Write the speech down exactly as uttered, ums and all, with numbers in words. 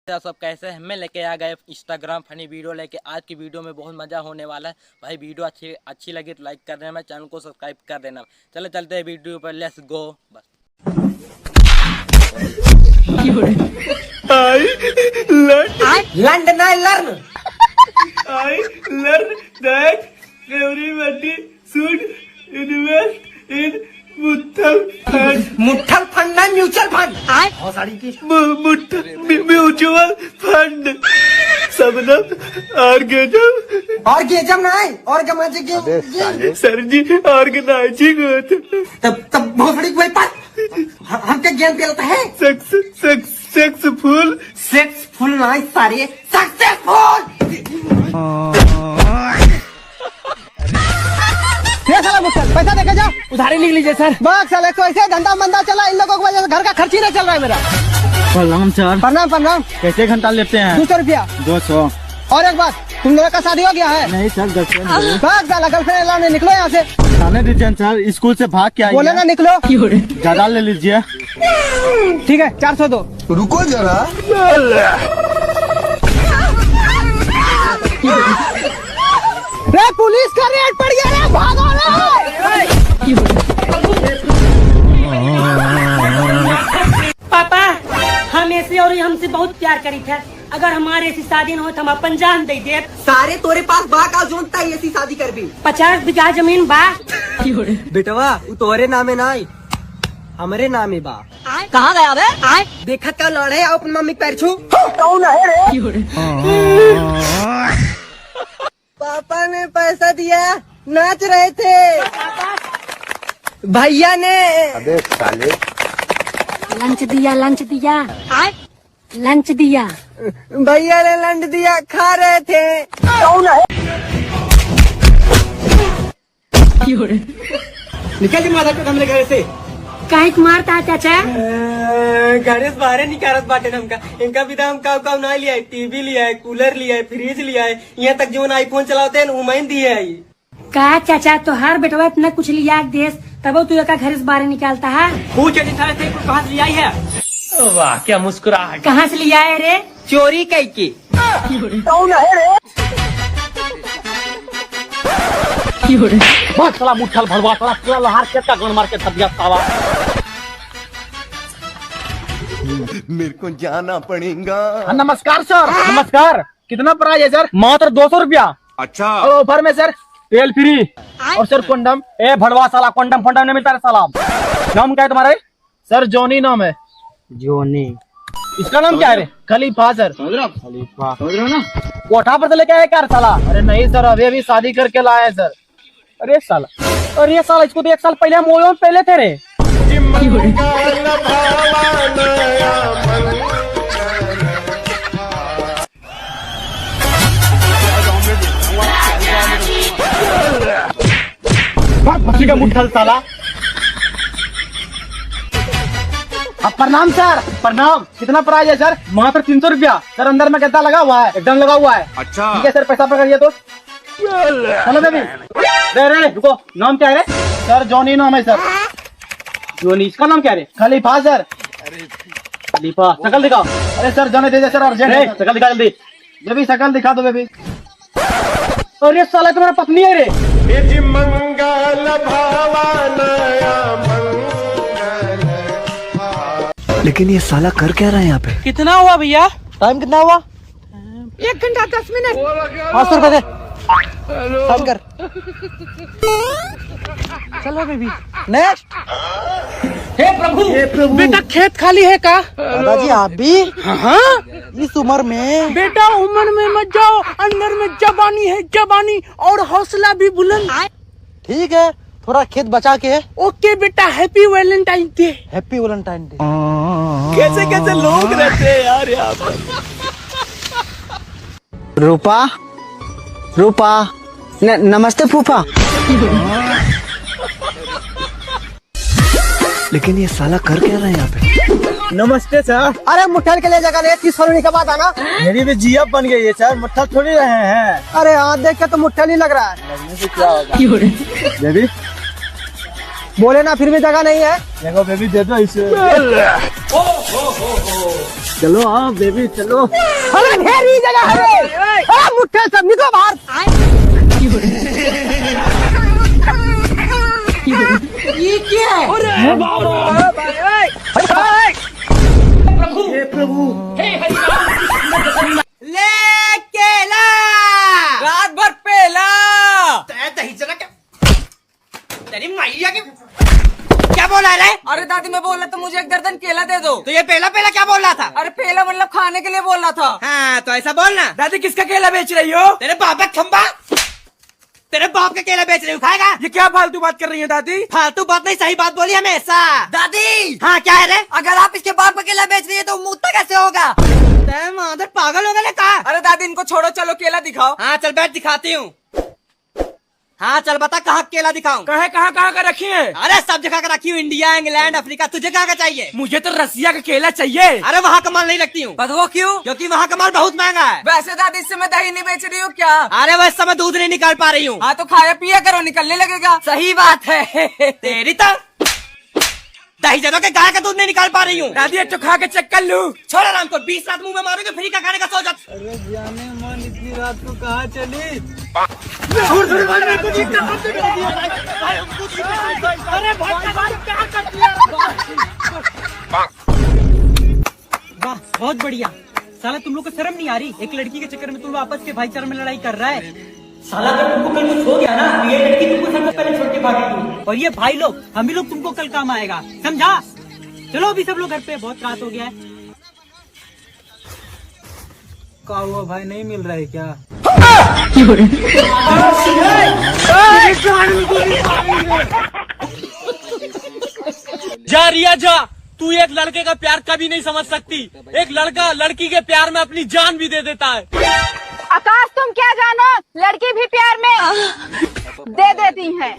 आप सब कैसे हैं? मैं लेके आ गए Instagram funny video लेके। आज की video में बहुत मज़ा होने वाला है भाई। Video अच्छी, अच्छी लगी तो like कर देना, channel को subscribe कर देना। चलो चलते हैं video पर, let's go। बस। I learn। लंड नहीं, learn। I learn that everybody should invest in muथल fund। मुठल फंड ना, mutual fund। आय। बहुत सारी की। मु-, मुठल, म्यू-, mutual fund। सबनम, orgasm। Orgasm ना है, orgasm। अबे साले। सर जी, organizing होत। तब, तब भोसड़ी कोई पर ह-, हमके ज्ञान दिलाता है। Sex, sex, sexful। Sexful ना है सारे, successful। ये साला मुखिया, पैसा देके जा। उधारी लिख लीजिए सर। बाग साले, तो ऐसे धंधा मंदा चला, इन लोगों की वजह से घर का खर्च ही नहीं चल रहा है मेरा। प्रणाम सर। प्रणाम, प्रणाम। कैसे घंटा लेते हैं? दो सौ रुपया। दो सौ। और एक बात, तुम लोगों का शादी हो गया है? नहीं सर, girlfriend है। बाग साला, girlfriend लाने निकलो यहाँ से। जाने दीजिए सर, स्कूल से भाग के आई बोले है। ना निकलो। ज्यादा ले लीजिए। ठीक है, चार सौ दो। रुको जरा। रे, पुलिस का raid पड़ गया रे, भागो रे। पापा, हम ऐसे और हमसे बहुत प्यार करी थे। अगर हमारे ऐसी शादी न हो तो हम अपन जान दे दे। सारे तोरे पास बा का जोन तय ऐसी शादी करबी? पचास बीघा जमीन बा। बेटवा, उ तोरे नामे ना आई, हमरे नामे बा। कहाँ गया बे? देखत का लड़े, आओ अपन मम्मी के पैर छू। कौन है रे? पापा ने पैसा दिया, नाच रहे थे। भैया ने अबे साले। Lunch दिया, lunch दिया। Lunch दिया। भैया ने lunch दिया, खा रहे थे। कौन है? निकल के माथा पे हमरे घर से। काहे के मारता है चाचा? अ, घरे से बाहरे निकारत बाटे हमका। इनका बिना हम काऊ काऊ ना लिया है, टीवी लिया है, कूलर लिया है, फ्रिज लिया है, यहाँ तक जौन iPhone चलावते हैं ना, उमैन दिए है। का चाचा, तोहार बेटवा इतना कुछ लिया के देस, तबो तू एका घरे से बाहरे निकालता है? पूछ के दिखाए थे, कुछ कहाँ से लिया है? वाह, क्या मुस्कुराहट। कहाँ से लिया है रे? चोरी कई के। कौन है रे? बहुत साला मुठल भड़वा, साला पूरा लहार खेत का गण मार के धर दिया साला। मेरे को जाना पड़ेगा। हाँ, नमस्कार सर। नमस्कार। कितना प्राइस है सर? मात्र दो सौ रुपया। अच्छा। और ऑफर में सर तेल फ्री और सर कंडम। ए भड़वा साला, कंडम फंडम नहीं मिलता रे साला। नाम क्या है तुम्हारा? सर, जॉनी नाम है। जॉनी। इसका नाम क्या है रे? खलीफा सर। समझ रहे हो? खलीफा। समझ रहे हो ना? कोठा पर से लेके आया क्या रे साला? अरे नहीं सर, अभी अभी शादी करके लाया है सर। अरे साला, अरे साला, इसको तो एक साल पहले हम ओयो में पहले थे रे। भाग भतीजा मुठल साला। अब प्रणाम सर। प्रणाम। कितना प्राइस है सर? मात्र तीन सौ रुपया। सर, अंदर में गद्दा लगा हुआ है, एकदम लगा हुआ है। अच्छा। ठीक है सर, पैसा पकड़िए तो। चलो बेबी। रे, रे, रुको, नाम क्या है रे? सर, जॉनी नाम है सर। जॉनी, इसका नाम क्या है रे? खलीफा सर। खलीफा, शकल दिखाओ। अरे सर, जाने दीजिए सर, urgent है सर। शकल दिखा जल्दी। बेबी, शकल दिखा दो बेबी। अरे साला, तुम्हारा पत्नी है रे। ये जी मंगल भवन या मंगल। लेकिन ये साला कर क्या रहा है यहाँ पे? कितना हुआ भैया? टाइम कितना हुआ? एक घंटा दस मिनट। पाँच सौ रुपए दे। साइन कर। चलो बेबी, नेक्स्ट। हे प्रभु, हे प्रभु। बेटा, खेत खाली है का? दादाजी, आप भी? हाँ, हाँ। इस उम्र में? बेटा, उम्र में मत जाओ, अंदर में जवानी है, जवानी, और हौसला भी बुलंद। ठीक है, थोड़ा खेत बचा के। ओके बेटा, Happy Valentine Day। Happy Valentine Day। कैसे कैसे लोग रहते हैं यार यहाँ पर। रूपा, रूपा, न-, नमस्ते फूफा। लेकिन ये साला कर क्या रहा है यहाँ पे? नमस्ते सर। अरे मुठल के लिए जगह नहीं, तीस कॉलोनी के बाद आना। मेरी भी जिया बन गई है सर, मुठल थोड़ी रहे हैं। अरे हाँ, देख के तो मुठल ही लग रहा है। लगने से क्या होगा? बेबी, बोले ना, फिर भी जगह नहीं है। देखो बेबी, दे दो इसे। चलो, आओ बेबी, चलो। अरे, ढेर ही जगह है। अरे, मुट्ठे सब निकलो बाहर। ये क्या है? अरे बाबा। हे प्रभु। ले केला। रात भर पेला। तै दही चला के तेरी मैया की, क्या बोला रे? अरे दादी, मैं बोला तो मुझे एक दर्जन केला दे दो। तो ये पेला पेला क्या बोल रहा था? अरे पेला मतलब खाने के लिए बोल रहा था। हाँ, तो ऐसा बोलना। दादी, किसका केला बेच रही हो? तेरे बाप का खंबा, तेरे बाप का केला बेच रही हूँ, खाएगा? ये क्या फालतू बात कर रही है दादी? फालतू बात नहीं, सही बात बोली हमेशा। दादी! हाँ, क्या है रे? अगर आप इसके बाप का केला बेच रही है तो मुत्ता कैसे होगा? तै मादर पागल हो गया का? अरे दादी, इनको छोड़ो, चलो केला दिखाओ। हाँ, चल बैठ, दिखाती हूँ। हाँ, चल बता, कहाँ केला दिखाऊं? कहाँ, कहाँ, कहाँ का रखी है? अरे, सब जगह का रखी हूँ, इंडिया, इंग्लैंड, अफ्रीका, तुझे कहाँ का चाहिए? मुझे तो रसिया का केला चाहिए। अरे, वहाँ का माल नहीं रखती हूँ। बस वो क्यों? क्योंकि वहाँ का माल बहुत महंगा है। वैसे दादी, इस समय दही नहीं बेच रही हो क्या? अरे, वो इस समय दूध नहीं निकाल पा रही हूँ। हाँ, तो खाया पिया करो, निकलने लगेगा। सही बात है। तेरी तो दही जमा के गाय का दूध नहीं निकाल पा रही हूँ। दादी, ये तो खा के चेक कर लूं। छोड़ आराम को, बीस रात मुंह में मारोगे, फ्री का खाने का सो जा। अरे जाने मन, इतनी रात को कहाँ चली? अरे भाई, भाई, क्या कर दिया? वाह, बहुत बढ़िया। साला, तुम लोग को शर्म नहीं आ रही? एक लड़की के चक्कर में तुम लोग आपस के भाईचारे में लड़ाई कर रहा है। साला, अगर तुमको कल कुछ हो गया ना, तो ये लड़की तुमको सबसे पहले छोड़ के भागेगी। और ये भाई लोग, हम ही लोग तुमको कल काम आएगा, समझा? चलो अभी सब लोग घर पे, बहुत रात हो गया है। का हुआ भाई, नहीं मिल रहा है क्या? जा रिया जा, तू एक लड़के का प्यार कभी नहीं समझ सकती। एक लड़का लड़की के प्यार में अपनी जान भी दे देता है। आकाश, तुम क्या जानो, लड़की भी प्यार में दे देती हैं।